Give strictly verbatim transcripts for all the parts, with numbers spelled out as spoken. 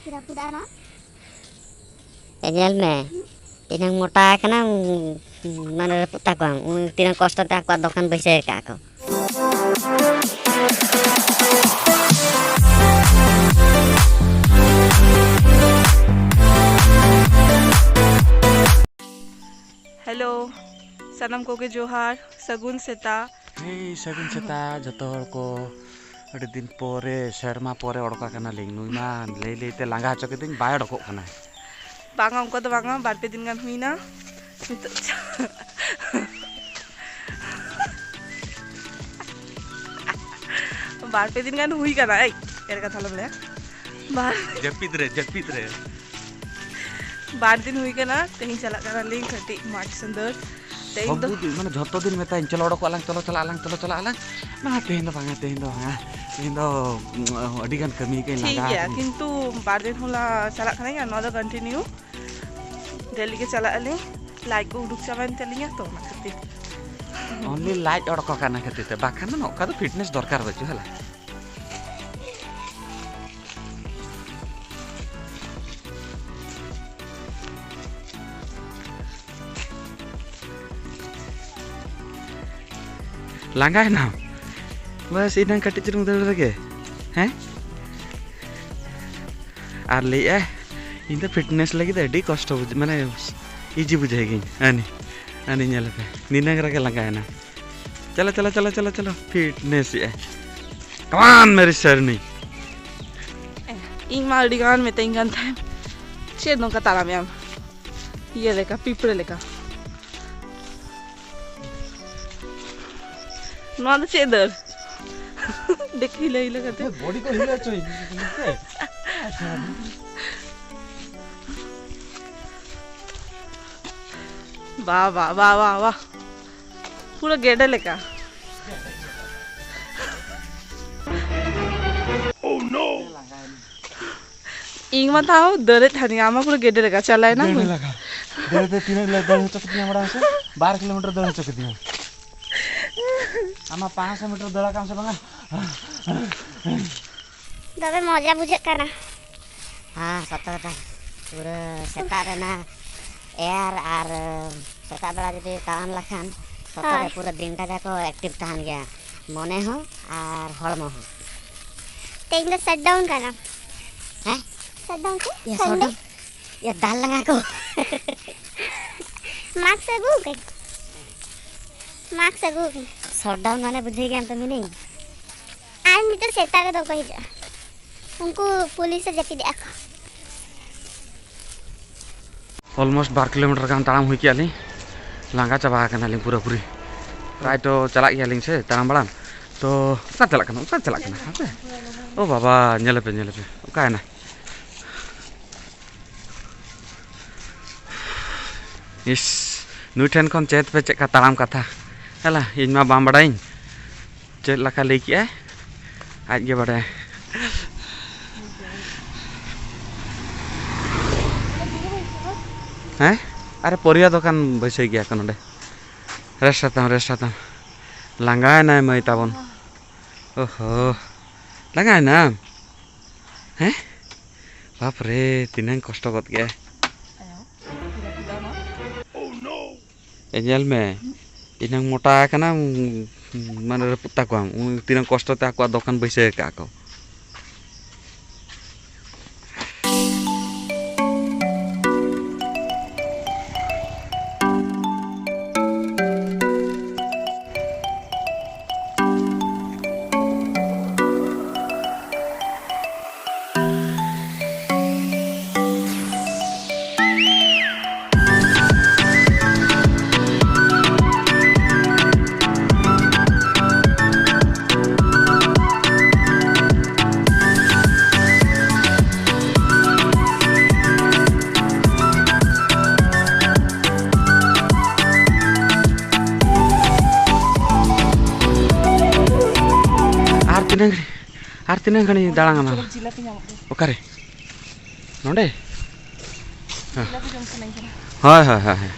ᱨᱟᱹᱯᱩᱫ ᱟᱨᱚ᱾ ᱮ, ᱧᱮᱞ ᱢᱮ, ᱛᱤᱱᱟᱹᱝ ᱢᱚᱴᱟ ᱟᱠᱟᱱᱟ, ᱩᱸ, ᱢᱟᱱᱮ ᱨᱟᱹᱯᱩᱫ ᱛᱟᱠᱚᱣᱟ, ᱩᱱ ᱛᱤᱱᱟᱹᱝ ᱠᱚᱥᱴᱚ ᱛᱮ ᱟᱠᱚᱣᱟᱜ ᱫᱚᱠᱟᱱ ᱵᱟᱹᱭᱥᱟᱹᱣ ᱟᱠᱟᱫ ᱠᱚ᱾ ᱦᱮᱞᱳ, ᱥᱟᱱᱟᱢ ᱠᱚᱜᱮ ᱡᱚᱦᱟᱨ, ᱥᱟᱹᱜᱩᱱ ᱥᱮᱛᱟᱜ᱾ ᱦᱮᱸ, ᱥᱟᱹᱜᱩᱱ ᱥᱮᱛᱟᱜ ᱡᱚᱛᱚ ᱦᱚᱲ ᱠᱚ᱾ ᱟᱹᱰᱤ ᱫᱤᱱ ᱯᱚᱨᱮ, ᱥᱮᱨᱢᱟ ᱯᱚᱨᱮ ᱚᱰᱚᱠ ᱟᱠᱟᱱᱟᱞᱤᱧ᱾ ᱱᱩᱭ ᱢᱟ ᱞᱟᱹᱭ ᱞᱟᱹᱭ ᱛᱮ ᱞᱟᱸᱜᱟ ᱦᱚᱪᱚ ᱠᱤᱫᱤᱧ, ᱵᱟᱭ ᱚᱰᱚᱠᱚᱜ ᱠᱟᱱᱟ᱾ ᱵᱟᱝᱟ, ᱚᱱᱠᱟ ᱫᱚ ᱵᱟᱝᱟ, ᱵᱟᱨ ᱯᱮ ᱫᱤᱱ ᱜᱟᱱ ᱦᱩᱭᱱᱟ᱾ ᱱᱤᱛᱚᱜ ᱪᱟ-, ᱵᱟᱨ ᱯᱮ ᱫᱤᱱ ᱜᱟᱱ ᱦᱩᱭ ᱠᱟᱱᱟ᱾ ᱮᱭ, ᱮᱨ ᱠᱟᱛᱷᱟ ᱟᱞᱚᱢ ᱞᱟᱹᱭᱟ᱾ ᱵᱟᱨ ᱡᱟᱹᱯᱤᱫ ᱨᱮ, ᱡᱟᱹᱯᱤᱫ ᱨᱮ᱾ ᱵᱟᱨ ᱫᱤᱱ ᱦᱩᱭ ᱠᱟᱱᱟ, ᱛᱮᱦᱮᱧ ᱪᱟᱞᱟᱜ ᱠᱟᱱᱟᱞᱤᱧ ᱠᱟᱹᱴᱤᱡ ᱢᱟᱴᱷ ᱥᱮᱱ ᱫᱟᱹᱲ᱾ ᱛᱮᱦᱮᱧ ᱫᱚ ᱥᱚᱵᱩ ᱫᱤᱱ, ᱢᱟᱱᱮ, ᱡᱷᱚᱛᱚ ᱫᱤᱱ ᱢᱮᱛᱟᱧ, "ᱪᱚᱞᱚ, ᱚᱰᱚᱠᱚᱜ ᱟᱞᱟᱝ, ᱪᱚᱞᱚ, ᱪᱟᱞᱟᱜ ᱟᱞᱟᱝ, ᱪᱚᱞᱚ, ᱪᱟᱞᱟᱜ ᱟᱞᱟᱝ᱾" ᱵᱟᱝᱟ, ᱛᱮᱦᱮᱧ ᱫᱚ ᱵᱟᱝᱟ, ᱛᱮᱦᱮᱧ ᱫᱚ ᱵᱟᱝᱟ, ᱛᱮᱦᱮᱧ ᱫᱚ, ᱩᱸ, ᱟᱹᱰᱤ ᱜᱟᱱ ᱠᱟᱹᱢᱤ ᱠᱟᱹᱧ ᱴᱷᱤᱠ ᱞᱟᱸᱜᱟ ᱜᱮᱭᱟ, ᱟᱠᱟᱱᱟ᱾ ᱠᱤᱱᱛᱩ ᱵᱟᱨ ᱫᱤᱱ ᱦᱚᱞᱟ ᱪᱟᱞᱟᱜ ᱠᱟᱱᱟᱧ ᱟᱨ ᱱᱚᱣᱟ ᱫᱚ continue ᱰᱮᱞᱤ ᱜᱮ ᱪᱟᱞᱟᱜ ᱟᱹᱞᱤᱧ᱾ ᱞᱟᱡ ᱠᱚ ᱩᱰᱩᱠ ᱪᱟᱵᱟᱭᱮᱱ ᱛᱟᱹᱞᱤᱧᱟ ᱛᱚ, ᱚᱱᱟ ᱠᱷᱟᱹᱛᱤᱨ᱾ Only ᱞᱟᱡ ᱚᱰᱚᱠ ᱟᱠᱟᱱᱟ ᱠᱷᱟᱹᱛᱤᱨ ᱛᱮ, ᱵᱟᱠᱷᱟᱱ ᱫᱚ ᱱᱚᱝᱠᱟ ᱫᱚ fitness ᱫᱚᱨᱠᱟᱨ ᱵᱟᱹᱪᱩᱜ, ᱦᱮᱸ ᱞᱟ? ᱞᱟᱸᱜᱟᱭᱮᱱᱟᱢ? ᱵᱟᱥ, ᱮᱱᱟᱝ ᱠᱟᱹᱴᱤᱡ ᱪᱩᱞᱩᱝ ᱫᱟᱹᱲ ᱨᱮᱜᱮ, ᱦᱮᱸ? ᱟᱨ ᱞᱟᱹᱭᱮᱫᱼᱟᱭ, "ᱤᱧ ᱫᱚ fitness ᱞᱟᱹᱜᱤᱫ ᱟᱹᱰᱤ ᱠᱚᱥᱴᱚ ᱵᱩᱡᱷᱟᱹᱜ, ᱢᱟᱱᱮ, easy ᱵᱩᱡᱷᱟᱹᱣ ᱜᱤᱧ, ᱦᱟᱹᱱᱤ, ᱦᱟᱹᱱᱤ ᱧᱮᱞ ᱯᱮ, ᱱᱤᱱᱟᱹᱝ ᱨᱮᱜᱮ ᱞᱟᱸᱜᱟᱭᱮᱱᱟ᱾ ᱪᱚᱞᱚ, ᱪᱚᱞᱚ, ᱪᱚᱞᱚ, ᱪᱚᱞᱚ, ᱪᱚᱞᱚ, fitness ᱮᱜᱼᱟᱭ᱾ Come on, ᱢᱮᱨᱤ ᱥᱮᱨᱱᱤ᱾" ᱤᱧ ᱢᱟ ᱟᱹᱰᱤ ᱜᱟᱱ ᱢᱮᱛᱟᱹᱧ ᱠᱟᱱ ᱛᱟᱦᱮᱸᱫ, "ᱪᱮᱫ ᱱᱚᱝᱠᱟ ᱛᱟᱲᱟᱢᱮᱜ ᱟᱢ? ᱤᱭᱟᱹ ᱞᱮᱠᱟ, ᱯᱤᱯᱲᱟᱹ ᱞᱮᱠᱟ᱾" ᱱᱚᱣᱟ ᱫᱚ ᱪᱮᱫ ᱫᱟᱹᱲ? ᱫᱮᱠᱷᱤ, ᱦᱤᱞᱟᱹ ᱦᱤᱞᱟᱹ ᱠᱟᱛᱮ᱾ ᱵᱚᱰᱤ ᱠᱚ ᱦᱤᱞᱟᱹ ᱦᱚᱪᱚᱭ᱾ ᱵᱟ, ᱵᱟ, ᱵᱟ, ᱵᱟ, ᱵᱟ᱾ ᱯᱩᱨᱟᱹ ᱜᱮᱰᱮ ᱞᱮᱠᱟ᱾ Oh no! ᱤᱧ ᱢᱟ ᱛᱟᱣ ᱫᱟᱹᱲᱮᱫ ᱛᱟᱦᱮᱱᱤᱧ, ᱟᱢ ᱢᱟ ᱯᱩᱨᱟᱹ ᱜᱮᱰᱮ ᱞᱮᱠᱟ ᱪᱟᱞᱟᱣᱮᱱᱟ᱾ ᱜᱮᱰᱮ ᱞᱮᱠᱟ᱾ ᱫᱟᱹᱲ ᱛᱮ ᱛᱤᱱᱟᱹᱜ ᱞᱮ ᱫᱟᱹᱲ ᱦᱚᱪᱚ ᱠᱤᱫᱤᱧᱟ ᱵᱟᱲᱟᱭ ᱥᱮ? ᱵᱟᱨ ᱠᱤᱞᱳᱢᱤᱴᱟᱨ ᱫᱟᱹᱲ ᱦᱚᱪᱚ ᱠᱤᱫᱤᱧᱟ᱾ ᱟᱢᱟᱜ ᱯᱟᱸᱪᱥᱚ ᱢᱤᱴᱟᱨ ᱫᱟᱹᱲ ᱟᱠᱟᱢ ᱥᱮ ᱵᱟᱝᱟ? ᱫᱚᱢᱮ ᱢᱚᱡᱟ ᱵᱩᱡᱷᱟᱹᱜ ᱠᱟᱱᱟ᱾ ᱦᱮᱸ, ᱥᱚᱛᱚ ᱠᱟᱛᱷᱟ᱾ ᱯᱩᱨᱟᱹ ᱥᱮᱛᱟᱜ ᱨᱮᱱᱟᱜ ᱮᱭᱟᱨ ᱟᱨ ᱥᱮᱛᱟᱜ ᱵᱮᱲᱟ ᱡᱩᱫᱤ ᱛᱟᱲᱟᱢ ᱞᱮᱠᱷᱟᱱ ᱥᱚᱛᱚ ᱦᱳᱭ᱾ ᱜᱮ ᱯᱩᱨᱟᱹ ᱫᱤᱱᱴᱟ ᱡᱟᱠᱚ ᱮᱠᱴᱤᱵᱷ ᱛᱟᱦᱮᱱ ᱜᱮᱭᱟ, ᱢᱚᱱᱮ ᱦᱚᱸ ᱟᱨ ᱦᱚᱲᱢᱚ ᱦᱚᱸ᱾ ᱛᱮᱦᱮᱧ ᱫᱚ ᱥᱟᱴᱰᱟᱣᱩᱱ ᱠᱟᱱᱟ᱾ ᱦᱮᱸ? ᱥᱟᱴᱰᱟᱣᱩᱱ ᱥᱮ ᱤᱭᱟᱹ, ᱥᱟᱱᱰᱮ? ᱥᱟᱴᱰᱟᱣᱩᱱ? ᱤᱭᱟᱹ, ᱫᱟᱞ ᱞᱟᱸᱜᱟ ᱠᱚ᱾ ᱢᱟᱠᱥ ᱟᱹᱜᱩ ᱠᱟᱹᱧ᱾ ᱢᱟᱠᱥ ᱟᱹᱜᱩ ᱠᱟᱹᱧ᱾ ᱥᱟᱴᱰᱟᱣᱩᱱ ᱢᱟᱱᱮ ᱵᱩᱡᱷᱟᱹᱣ ᱜᱮᱭᱟᱢ ᱛᱚ ᱢᱤᱱᱤᱝ? ᱟᱨ ᱱᱤᱛᱚᱜ ᱥᱮᱛᱟ ᱠᱚᱫᱚ ᱠᱚ ᱦᱤᱡᱩᱜᱼᱟ᱾ ᱩᱱᱠᱩ ᱯᱩᱞᱤᱥ ᱮ ᱡᱟᱹᱯᱤᱫᱮᱜᱼᱟ ᱠᱚ᱾ Almost ᱵᱟᱨ ᱠᱤᱞᱳᱢᱤᱴᱟᱨ ᱜᱟᱱ ᱛᱟᱲᱟᱢ ᱦᱩᱭ ᱠᱮᱜᱼᱟ ᱞᱤᱧ᱾ ᱞᱟᱸᱜᱟ ᱪᱟᱵᱟ ᱟᱠᱟᱱᱟᱞᱤᱧ ᱯᱩᱨᱟᱹᱯᱩᱨᱤ᱾ ᱯᱨᱟᱭ ᱛᱚ ᱪᱟᱞᱟᱜ ᱜᱮᱭᱟᱞᱤᱧ ᱥᱮ ᱛᱟᱲᱟᱢ ᱵᱟᱲᱟᱢ᱾ ᱛᱚ ᱚᱠᱟ ᱪᱟᱞᱟᱜ ᱠᱟᱱᱟ? ᱚᱠᱟ ᱪᱟᱞᱟᱜ ᱠᱟᱱᱟ? ᱦᱟᱯᱮ᱾ ᱳ ᱵᱟᱵᱟ, ᱧᱮᱞᱮᱯᱮ, ᱧᱮᱞᱮᱯᱮ᱾ ᱚᱠᱟᱭᱮᱱᱟ? ᱤᱥ, ᱱᱩᱭ ᱴᱷᱮᱱ ᱠᱷᱚᱱ ᱪᱮᱫ ᱯᱮ ᱪᱮᱫ ᱠᱟ ᱛᱟᱲᱟᱢ ᱠᱟᱛᱷᱟ? ᱦᱮᱞᱟ, ᱤᱧ ᱢᱟ ᱵᱟᱝ ᱵᱟᱰᱟᱭᱟᱹᱧ᱾ ᱪᱮᱫ ᱞᱮᱠᱟ ᱞᱟᱹᱭ ᱠᱮᱜᱼᱟᱭ, ᱟᱡ ᱜᱮ ᱵᱟᱰᱟᱭᱟ᱾ ᱦᱮᱸ? ᱟᱨᱮ, ᱯᱚᱨᱤᱭᱟ ᱫᱚᱠᱟᱱ ᱵᱟᱹᱭᱥᱟᱹᱣ ᱜᱮᱭᱟ ᱠᱚ ᱱᱚᱰᱮ᱾ Rest ᱦᱟᱛᱟᱢ, rest ᱦᱟᱛᱟᱢ᱾ ᱞᱟᱸᱜᱟᱭᱮᱱᱟᱭ ᱢᱟᱹᱭ ᱛᱟᱵᱚᱱ᱾ ᱳᱦᱳ, ᱞᱟᱸᱜᱟᱭᱮᱱᱟᱢ? ᱦᱮᱸ? ᱵᱟᱯ ᱨᱮ, ᱛᱤᱱᱟᱹᱝ ᱠᱚᱥᱴᱚ ᱜᱚᱫ ᱠᱮᱜᱼᱟᱭ᱾ ᱮ, ᱧᱮᱞ ᱢᱮ, ᱤᱱᱟᱹᱝ ᱢᱚᱴᱟ ᱟᱠᱟᱱᱟ, ᱩᱸ, ᱢᱟᱱᱮ ᱨᱟᱹᱯᱩᱫ ᱛᱟᱠᱚᱣᱟᱢ᱾ ᱩᱱ ᱛᱤᱱᱟᱹᱝ ᱠᱚᱥᱴᱚ ᱛᱮ ᱟᱠᱚᱣᱟᱜ ᱫᱚᱠᱟᱱ ᱵᱟᱹᱭᱥᱟᱹᱣ ᱟᱠᱟᱫᱼᱟ ᱠᱚ᱾ ᱟᱨ ᱛᱤᱱᱟᱹᱝ ᱜᱷᱟᱹᱲᱤᱡ, ᱟᱨ ᱛᱤᱱᱟᱹᱝ ᱜᱷᱟᱹᱲᱤᱡ ᱫᱟᱬᱟᱱ ᱟᱢ? ᱡᱤᱞᱟᱯᱤ ᱧᱟᱢᱚᱜ ᱜᱮᱭᱟ᱾ ᱚᱠᱟᱨᱮ? ᱱᱚᱰᱮ? ᱦᱮᱸ᱾ ᱡᱤᱞᱟᱯᱤ ᱡᱚᱢ ᱥᱟᱱᱟᱧ ᱠᱟᱱᱟ᱾ ᱦᱳᱭ, ᱦᱳᱭ, ᱦᱳᱭ, ᱦᱳᱭ᱾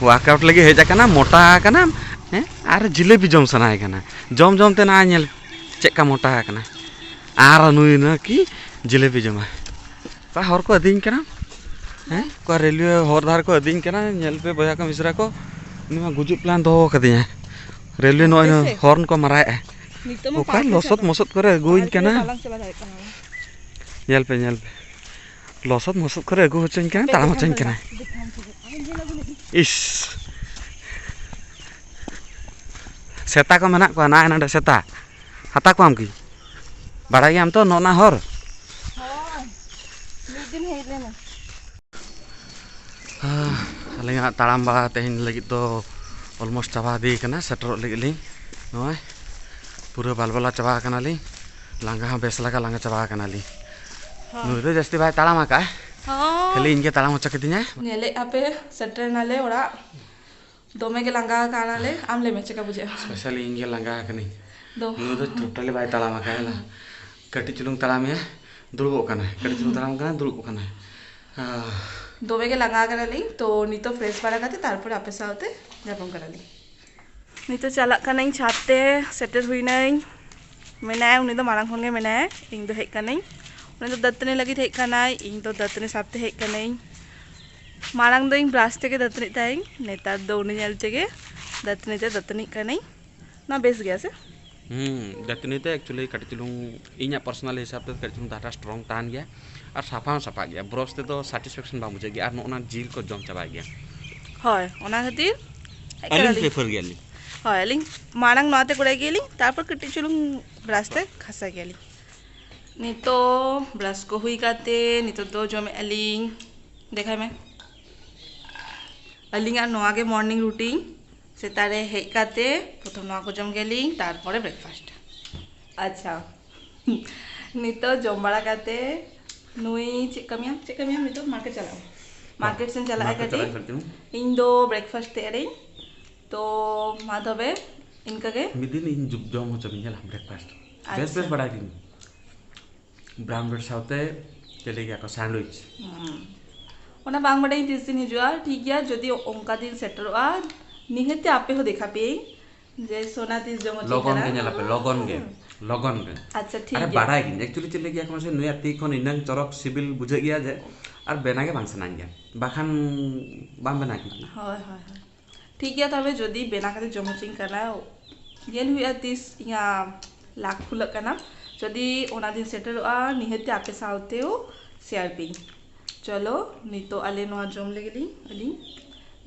ᱣᱟᱨᱠᱟᱣᱩᱴ ᱞᱟᱹᱜᱤᱫ ᱦᱮᱡ ᱟᱠᱟᱱᱟ, ᱢᱚᱴᱟ ᱟᱠᱟᱱᱟ, ᱦᱮᱸ? ᱟᱨ ᱡᱤᱞᱟᱯᱤ ᱡᱚᱢ ᱥᱟᱱᱟᱭᱮ ᱠᱟᱱᱟ᱾ ᱡᱚᱢ ᱡᱚᱢ ᱛᱮ ᱱᱚᱜᱼᱚᱭ ᱧᱮᱞ ᱪᱮᱫ ᱞᱮᱠᱟ ᱢᱚᱴᱟ ᱟᱠᱟᱱᱟ᱾ ᱟᱨ ᱱᱩᱭ ᱱᱟᱠᱤ ᱡᱤᱞᱟᱯᱤ ᱡᱚᱢᱟ᱾ ᱚᱠᱟ ᱦᱚᱨ ᱠᱚ ᱟᱹᱫᱤᱧ ᱠᱟᱱᱟ? ᱦᱮᱸ, ᱚᱠᱟ ᱨᱮᱞᱣᱮ ᱦᱚᱨ ᱫᱷᱟᱨᱮ ᱠᱚ ᱟᱹᱫᱤᱧ ᱠᱟᱱᱟ? ᱧᱮᱞ ᱯᱮ ᱵᱚᱭᱦᱟ ᱠᱚ ᱢᱤᱥᱨᱟ ᱠᱚ, ᱩᱱᱤ ᱢᱟ ᱜᱩᱡᱩᱜ ᱯᱞᱟᱱ ᱫᱚᱦᱚ ᱠᱟᱫᱤᱧᱟ᱾ ᱨᱮᱞᱣᱮ ᱱᱚᱜᱼᱚᱭ ᱦᱟᱯᱮ ᱥᱮ᱾ ᱦᱚᱨᱱ ᱠᱚ ᱢᱟᱨᱟᱭᱮᱫᱼᱟ᱾ ᱱᱤᱛᱚᱜ ᱢᱟ ᱚᱠᱟ ᱯᱟᱨᱠ ᱞᱚᱥᱚᱫ ᱪᱟᱞᱟᱜ᱾ ᱢᱚᱥᱚᱫ ᱠᱚᱨᱮ ᱟᱹᱜᱩᱣᱟᱹᱧ ᱯᱟᱨᱠ ᱨᱮ ᱠᱟᱱᱟ᱾ ᱵᱟᱞᱟᱝ ᱪᱟᱞᱟᱣ ᱫᱟᱲᱮᱭᱟᱜ ᱠᱟᱱᱟ᱾ ᱧᱮᱞ ᱯᱮ, ᱧᱮᱞ ᱯᱮ, ᱞᱚᱥᱚᱫ ᱢᱚᱥᱚᱫ ᱠᱚᱨᱮ ᱟᱹᱜᱩ ᱦᱚᱪᱚᱧ ᱠᱟᱱᱟ, ᱦᱟᱯᱮ ᱛᱟᱲᱟᱢ ᱫᱮᱠᱷᱟᱢ ᱦᱚᱪᱚᱧ ᱠᱟᱱᱟ᱾ ᱫᱮᱠᱷᱟᱢ ᱫᱮᱠᱷᱟᱢ᱾ ᱤᱥ, ᱥᱮᱛᱟ ᱠᱚ ᱢᱮᱱᱟᱜ ᱠᱚᱣᱟ ᱱᱟᱭ ᱱᱚᱰᱮ ᱥᱮᱛᱟ᱾ ᱦᱟᱛᱟ ᱠᱚᱣᱟᱢ ᱠᱤ? ᱵᱟᱲᱟᱭ ᱜᱮᱭᱟᱢ ᱛᱚ ᱱᱚᱜᱼᱱᱟ ᱦᱚᱨ? ᱦᱳᱭ, ᱢᱤᱫ ᱫᱤᱱ ᱦᱮᱡ ᱞᱮᱱᱟ᱾ ᱟᱹᱞᱤᱧᱟᱜ ᱛᱟᱲᱟᱢ ᱵᱟᱲᱟ ᱛᱮᱦᱮᱧ ᱞᱟᱹᱜᱤᱫ ᱫᱚ almost ᱪᱟᱵᱟ ᱤᱫᱤ ᱠᱟᱱᱟ, ᱥᱮᱴᱮᱨᱚᱜ ᱞᱟᱹᱜᱤᱫ ᱞᱤᱧ᱾ ᱱᱚᱜᱼᱚᱭ ᱯᱩᱨᱟᱹ ᱵᱟᱞᱵᱟᱞᱟ ᱪᱟᱵᱟ ᱠᱟᱱᱟᱞᱤᱧ, ᱞᱟᱸᱜᱟ ᱦᱚᱸ ᱵᱮᱥ ᱞᱮᱠᱟ ᱞᱟᱸᱜᱟ ᱪᱟᱵᱟ ᱠᱟᱱᱟᱞᱤᱧ᱾ ᱦᱳᱭ᱾ ᱱᱩᱭ ᱫᱚ ᱡᱟᱹᱥᱛᱤ ᱵᱟᱭ ᱛᱟᱲᱟᱢ ᱟᱠᱟᱫᱼᱟ, ᱦᱳᱭ᱾ ᱠᱷᱟᱹᱞᱤ ᱤᱧ ᱜᱮ ᱛᱟᱲᱟᱢ ᱦᱚᱪᱚ ᱠᱤᱫᱤᱧᱟᱭ᱾ ᱧᱮᱞᱮᱫ ᱟᱯᱮ, ᱥᱮᱴᱮᱨ ᱱᱟᱞᱮ ᱚᱲᱟᱜ᱾ ᱫᱚᱢᱮ ᱜᱮ ᱞᱟᱸᱜᱟ ᱟᱠᱟᱱᱟᱞᱮ᱾ ᱟᱢ ᱞᱟᱹᱭ ᱢᱮ, ᱪᱮᱠᱟ ᱵᱩᱡᱷᱟᱹᱜᱼᱟ? Specially ᱤᱧ ᱜᱮ ᱞᱟᱸᱜᱟ ᱟᱠᱟᱱᱟᱹᱧ᱾ ᱫᱚ ᱱᱩᱭ ᱫᱚ totally ᱵᱟᱭ ᱛᱟᱲᱟᱢ ᱟᱠᱟᱫᱼᱟ, ᱦᱮᱸ᱾ ᱠᱟᱹᱴᱤᱡ ᱪᱩᱞᱩᱝ ᱛᱟᱲᱟᱢᱮᱜᱼᱟ, ᱫᱩᱲᱩᱵᱚᱜ ᱠᱟᱱᱟᱭ, ᱠᱟᱹᱴᱤᱡ ᱪᱩᱞᱩᱝ ᱛᱟᱲᱟᱢ ᱠᱟᱱᱟᱭ, ᱫᱩᱲᱩᱵᱚᱜ ᱠᱟᱱᱟᱭ᱾ ᱟᱦ᱾ ᱫᱚᱢᱮ ᱜᱮ ᱞᱟᱸᱜᱟ ᱟᱠᱟᱱᱟᱞᱤᱧ, ᱛᱚ ᱱᱤᱛᱚᱜ fresh ᱵᱟᱲᱟ ᱠᱟᱛᱮ ᱛᱟᱨᱯᱚᱨᱮ ᱟᱯᱮ ᱥᱟᱶᱛᱮ ᱧᱟᱯᱟᱢ ᱠᱟᱱᱟᱞᱤᱧ᱾ ᱱᱤᱛᱚᱜ ᱪᱟᱞᱟᱜ ᱠᱟᱹᱱᱟᱹᱧ ᱪᱷᱟᱫᱽ ᱛᱮ, ᱥᱮᱴᱮᱨ ᱦᱩᱭᱱᱟᱹᱧ᱾ ᱢᱮᱱᱟᱭᱟ, ᱩᱱᱤ ᱫᱚ ᱢᱟᱲᱟᱝ ᱠᱷᱚᱱ ᱜᱮ ᱢᱮᱱᱟᱭᱟ᱾ ᱤᱧ ᱫᱚ ᱦᱮᱡ ᱠᱟᱹᱱᱟᱹᱧ, ᱩᱱᱤ ᱫᱚ ᱫᱟᱹᱛᱟᱹᱱᱤ ᱞᱟᱹᱜᱤᱫ ᱦᱮᱡ ᱠᱟᱱᱟᱭ, ᱤᱧ ᱫᱚ ᱫᱟᱹᱛᱟᱹᱱᱤ ᱥᱟᱵ ᱛᱮ ᱦᱮᱡ ᱠᱟᱹᱱᱟᱹᱧ᱾ ᱢᱟᱲᱟᱝ ᱫᱚ ᱤᱧ brush ᱛᱮᱜᱮ ᱫᱟᱹᱛᱟᱹᱱᱤᱜ ᱛᱟᱦᱮᱸᱧ, ᱱᱮᱛᱟᱨ ᱫᱚ ᱩᱱᱤ ᱧᱮᱞ ᱛᱮᱜᱮ ᱫᱟᱹᱛᱟᱹᱱᱤ ᱛᱮ ᱫᱟᱹᱛᱟᱹᱱᱤᱜ ᱠᱟᱹᱱᱟᱹᱧ᱾ ᱱᱚᱣᱟ ᱵᱮᱥ ᱜᱮᱭᱟ ᱥᱮ? ᱦᱩᱸ, ᱫᱟᱹᱛᱟᱹᱱᱤ ᱛᱮ actually ᱠᱟᱹᱴᱤᱡ ᱪᱩᱞᱩᱝ, ᱤᱧᱟᱹᱜ personal ᱦᱤᱥᱟᱹᱵ ᱛᱮ ᱠᱟᱹᱴᱤᱡ ᱪᱩᱞᱩᱝ ᱫᱟᱜ ᱴᱟᱜ strong ᱛᱟᱦᱮᱱ ᱜᱮᱭᱟ ᱟᱨ ᱥᱟᱯᱷᱟ ᱦᱚᱸ ᱥᱟᱯᱷᱟᱜ ᱜᱮᱭᱟ᱾ Brush ᱛᱮᱫᱚ satisfaction ᱵᱟᱝ ᱵᱩᱡᱷᱟᱹᱜ ᱜᱮᱭᱟ ᱟᱨ ᱱᱚᱜᱼᱚ ᱱᱟ ᱡᱤᱞ ᱠᱚ ᱡᱚᱢ ᱪᱟᱵᱟᱭ ᱜᱮᱭᱟ᱾ ᱦᱳᱭ, ᱚᱱᱟ ᱠᱷᱟᱹᱛᱤᱨ ᱦᱮᱡ ᱟᱹᱞᱤᱧ ᱠᱟᱱᱟᱞᱤᱧ᱾ Prefer ᱜᱮᱭᱟᱞᱤᱧ᱾ ᱦᱳᱭ, ᱟᱹᱞᱤᱧ ᱢᱟᱲᱟᱝ ᱱᱚᱣᱟ ᱛᱮ ᱠᱚᱨᱟᱣ ᱜᱮᱭᱟᱞᱤᱧ, ᱛᱟᱨᱯᱚᱨ ᱠᱟᱹᱴᱤᱡ ᱪᱩᱞᱩᱝ brush ᱛᱮ ᱜᱷᱟᱥᱟᱣ ᱜᱮᱭᱟᱞᱤᱧ᱾ ᱱᱤᱛᱚᱜ brush ᱠᱚ ᱦᱩᱭ ᱠᱟᱛᱮ ᱱᱤᱛᱚᱜ ᱫᱚ ᱡᱚᱢᱮᱫᱼᱟ ᱞᱤᱧ᱾ ᱫᱮᱠᱷᱟᱭ ᱢᱮ, ᱟᱹᱞᱤᱧᱟᱜ ᱱᱚᱣᱟ ᱜᱮ morning routine᱾ ᱥᱮᱛᱟᱜ ᱨᱮ ᱦᱮᱡ ᱠᱟᱛᱮ ᱯᱨᱚᱛᱷᱚᱢ ᱱᱚᱣᱟ ᱠᱚ ᱡᱚᱢ ᱜᱮᱭᱟᱞᱤᱧ, ᱛᱟᱨᱯᱚᱨᱮ breakfast᱾ ᱟᱪᱪᱷᱟ, ᱱᱤᱛᱚᱜ ᱡᱚᱢ ᱵᱟᱲᱟ ᱠᱟᱛᱮ ᱱᱩᱭ ᱪᱮᱫ ᱠᱟᱹᱢᱤᱭᱟᱢ, ᱪᱮᱫ ᱠᱟᱹᱢᱤᱭᱟᱢ ᱱᱤᱛᱚᱜ? Market ᱪᱟᱞᱟᱜ ᱟᱢ? Market ᱥᱮᱱ ᱪᱟᱞᱟᱜ ᱟᱭ market ᱠᱟᱹᱴᱤᱡ᱾ ᱪᱟᱞᱟᱜ ᱟᱹᱧ ᱠᱟᱹᱴᱤᱡ᱾ ᱤᱧ ᱫᱚ breakfast ᱛᱮᱭᱟᱨᱤᱧ᱾ ᱛᱚ ᱢᱟ ᱛᱚᱵᱮ ᱤᱱᱠᱟᱹ ᱜᱮ᱾ ᱢᱤᱫ ᱫᱤᱱ ᱤᱧ ᱡᱚ-, ᱡᱚᱢ ᱦᱚᱪᱚ ᱢᱤᱧ, ᱧᱮᱞᱟᱢ breakfast᱾ ᱵᱮᱥ ᱟᱪᱪᱷᱟ᱾ ᱵᱮᱥ ᱵᱟᱲᱟᱭ ᱜᱤᱧ᱾ Brown bread ᱥᱟᱶᱛᱮ ᱪᱮᱫ ᱞᱟᱹᱭ ᱜᱮᱭᱟ ᱠᱚ, sandwich᱾ ᱦᱩᱸ᱾ ᱚᱱᱟ ᱵᱟᱝ ᱵᱟᱰᱟᱭᱟᱹᱧ ᱛᱤᱥ ᱫᱤᱱ ᱦᱤᱡᱩᱜᱼᱟ᱾ ᱴᱷᱤᱠ ᱜᱮᱭᱟ, ᱡᱩᱫᱤ ᱚᱱᱠᱟ ᱫᱤᱱ ᱥᱮᱴᱮᱨᱚᱜᱼᱟ, ᱱᱤᱦᱟᱹᱛ ᱛᱮ ᱟᱯᱮ ᱦᱚᱸ ᱫᱮᱠᱷᱟ ᱯᱮᱭᱟᱹᱧ ᱡᱮ ᱥᱳᱱᱟ ᱛᱤᱥ ᱡᱚᱢ ᱦᱚᱪᱚᱧ ᱞᱚᱜᱚᱱ ᱠᱟᱱᱟ᱾ ᱜᱮ ᱧᱮᱞ ᱟᱯᱮ, ᱞᱚᱜᱚᱱ ᱜᱮ᱾ ᱦᱩᱸ᱾ ᱞᱚᱜᱚᱱ ᱜᱮ᱾ ᱟᱪᱪᱷᱟ, ᱴᱷᱤᱠ ᱟᱨᱮ ᱜᱮᱭᱟ᱾ ᱵᱟᱲᱟᱭ ᱜᱤᱧ, actually ᱪᱮᱫ ᱞᱟᱹᱭ ᱜᱮᱭᱟ ᱠᱚ ᱢᱟᱥᱮ, ᱱᱩᱭᱟᱜ ᱛᱤ ᱠᱷᱚᱱ ᱤᱱᱟᱹᱝ ᱪᱚᱨᱚᱠ ᱥᱤᱵᱤᱞ ᱵᱩᱡᱷᱟᱹᱜ ᱜᱮᱭᱟ ᱡᱮ ᱟᱨ ᱵᱮᱱᱟᱣ ᱜᱮ ᱵᱟᱝ ᱥᱟᱱᱟᱧ ᱜᱮᱭᱟ, ᱵᱟᱠᱷᱟᱱ ᱵᱟᱝ ᱵᱮᱱᱟᱣ ᱠᱤᱧ ᱠᱟᱱᱟ᱾ ᱦᱳᱭ, ᱦᱳᱭ, ᱦᱳᱭ᱾ ᱴᱷᱤᱠ ᱜᱮᱭᱟ, ᱛᱚᱵᱮ ᱡᱩᱫᱤ ᱵᱮᱱᱟᱣ ᱠᱟᱛᱮ ᱡᱚᱢ ᱦᱚᱪᱚᱧ ᱠᱟᱱᱟ, ᱧᱮᱞ ᱦᱩᱭᱩᱜᱼᱟ ᱛᱤᱥ ᱤᱧᱟᱹᱜ ᱞᱟᱠ ᱠᱷᱩᱞᱟᱹᱜ ᱠᱟᱱᱟ᱾ ᱡᱩᱫᱤ ᱚᱱᱟ ᱫᱤᱱ ᱥᱮᱴᱮᱨᱚᱜᱼᱟ, ᱱᱤᱦᱟᱹᱛ ᱜᱮ ᱟᱯᱮ ᱥᱟᱶᱛᱮᱣ ᱥᱮᱭᱟᱨ ᱯᱤᱧ᱾ ᱪᱚᱞᱚ, ᱱᱤᱛᱚᱜ ᱟᱞᱮ ᱱᱚᱣᱟ ᱡᱚᱢ ᱞᱮᱜᱮ ᱞᱤᱧ, ᱟᱹᱞᱤᱧ᱾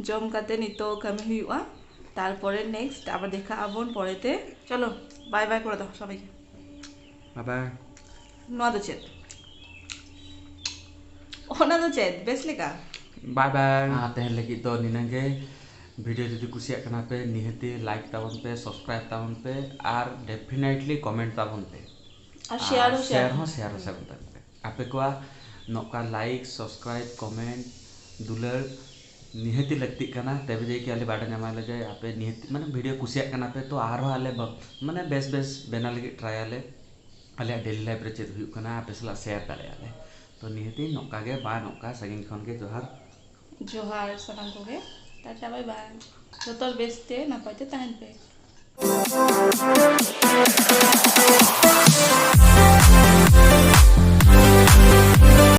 ᱡᱚᱢ ᱠᱟᱛᱮ ᱱᱤᱛᱚᱜ ᱠᱟᱹᱢᱤ ᱦᱩᱭᱩᱜᱼᱟ, ᱛᱟᱨᱯᱚᱨᱮ next ᱟᱵᱟᱨ ᱫᱮᱠᱷᱟᱜ ᱟᱵᱚᱱ ᱯᱚᱨᱮᱛᱮ᱾ ᱪᱚᱞᱚ, bye bye ᱠᱚᱨᱮ ᱫᱚ ᱥᱚᱵᱟᱭ ᱜᱮ᱾ ᱵᱟᱭ ᱵᱟᱭ᱾ ᱱᱚᱣᱟ ᱫᱚ ᱪᱮᱫ? ᱚᱱᱟ ᱫᱚ ᱪᱮᱫ? ᱵᱮᱥ ᱞᱮᱠᱟ? ᱵᱟᱭ ᱵᱟᱭ᱾ ᱟᱨ ᱛᱮᱦᱮᱧ ᱞᱟᱹᱜᱤᱫ ᱫᱚ ᱱᱤᱱᱟᱹᱜ ᱜᱮ᱾ ᱵᱷᱤᱰᱤᱭᱳ ᱡᱩᱫᱤ ᱠᱩᱥᱤᱭᱟᱜ ᱠᱟᱱᱟ ᱯᱮ, ᱱᱤᱦᱟᱹᱛᱤ ᱞᱟᱭᱤᱠ ᱛᱟᱵᱚᱱ ᱯᱮ, ᱥᱟᱵᱥᱠᱨᱟᱭᱤᱵ ᱛᱟᱵᱚᱱ ᱯᱮ, ᱟᱨ ᱰᱮᱯᱷᱤᱱᱮᱴᱞᱤ ᱠᱚᱢᱮᱱᱴ ᱛᱟᱵᱚᱱ ᱯᱮ᱾ ᱟᱨ ᱥᱮᱭᱟᱨ ᱦᱚᱸ ᱥᱮᱭᱟᱨ ᱥᱮᱭᱟᱨ᱾ ᱦᱚᱸ ᱥᱮᱭᱟᱨ ᱦᱚᱸ ᱥᱮᱭᱟᱨ ᱛᱟᱵᱚᱱ ᱯᱮ᱾ ᱟᱯᱮ ᱠᱚᱣᱟᱜ ᱱᱚᱝᱠᱟ ᱞᱟᱭᱤᱠ, ᱥᱟᱵᱥᱠᱨᱟᱭᱤᱵ, ᱠᱚᱢᱮᱱᱴ, ᱫᱩᱞᱟᱹᱲ ᱱᱤᱦᱟᱹᱛᱤ ᱞᱟᱹᱠᱛᱤᱜ ᱠᱟᱱᱟ, ᱛᱚᱵᱮ ᱡᱟᱭ ᱠᱤ ᱟᱞᱮ ᱵᱟᱰᱟᱭ ᱧᱟᱢᱟ ᱞᱮ ᱡᱮ ᱟᱯᱮ ᱱᱤᱦᱟᱹᱛ ᱢᱟᱱᱮ ᱵᱷᱤᱰᱤᱭᱳ ᱠᱩᱥᱤᱭᱟᱜ ᱠᱟᱱᱟ ᱯᱮ, ᱛᱚ ᱟᱨᱦᱚᱸ ᱟᱞᱮ ᱵᱟ- ᱢᱟᱱᱮ ᱵᱮᱥ ᱵᱮᱥ ᱵᱮᱱᱟᱣ ᱞᱟᱹᱜᱤᱫ ᱴᱨᱟᱭ ᱟᱞᱮ᱾ ᱟᱞᱮᱭᱟᱜ ᱰᱮᱞᱤ ᱞᱟᱭᱤᱯᱷ ᱨᱮ ᱪᱮᱫ ᱦᱩᱭᱩᱜ ᱠᱟᱱᱟ ᱟᱯᱮ ᱥᱟᱞᱟᱜ ᱥᱮᱭᱟᱨ ᱫᱟᱲᱮᱭᱟᱜᱼᱟ ᱞᱮ᱾ ᱛᱚ ᱱᱤᱦᱟᱹᱛᱤ ᱱᱚᱝᱠᱟ ᱜᱮ ᱵᱟ ᱱᱚᱝᱠᱟ ᱥᱟᱺᱜᱤᱧ ᱠᱷᱚᱱ ᱜᱮ ᱡᱚᱦᱟᱨ᱾ ᱡᱚᱦᱟᱨ ᱥᱟᱱᱟᱢ ᱠᱚᱜᱮ, ᱴᱟᱴᱟ ᱵᱟᱭ ᱵᱟᱭ᱾ ᱡᱚᱛᱚ ᱦᱚᱲ ᱵᱮᱥᱛᱮ ᱱᱟᱯᱟᱭ ᱛᱮ ᱛᱟᱦᱮᱱ ᱯᱮ᱾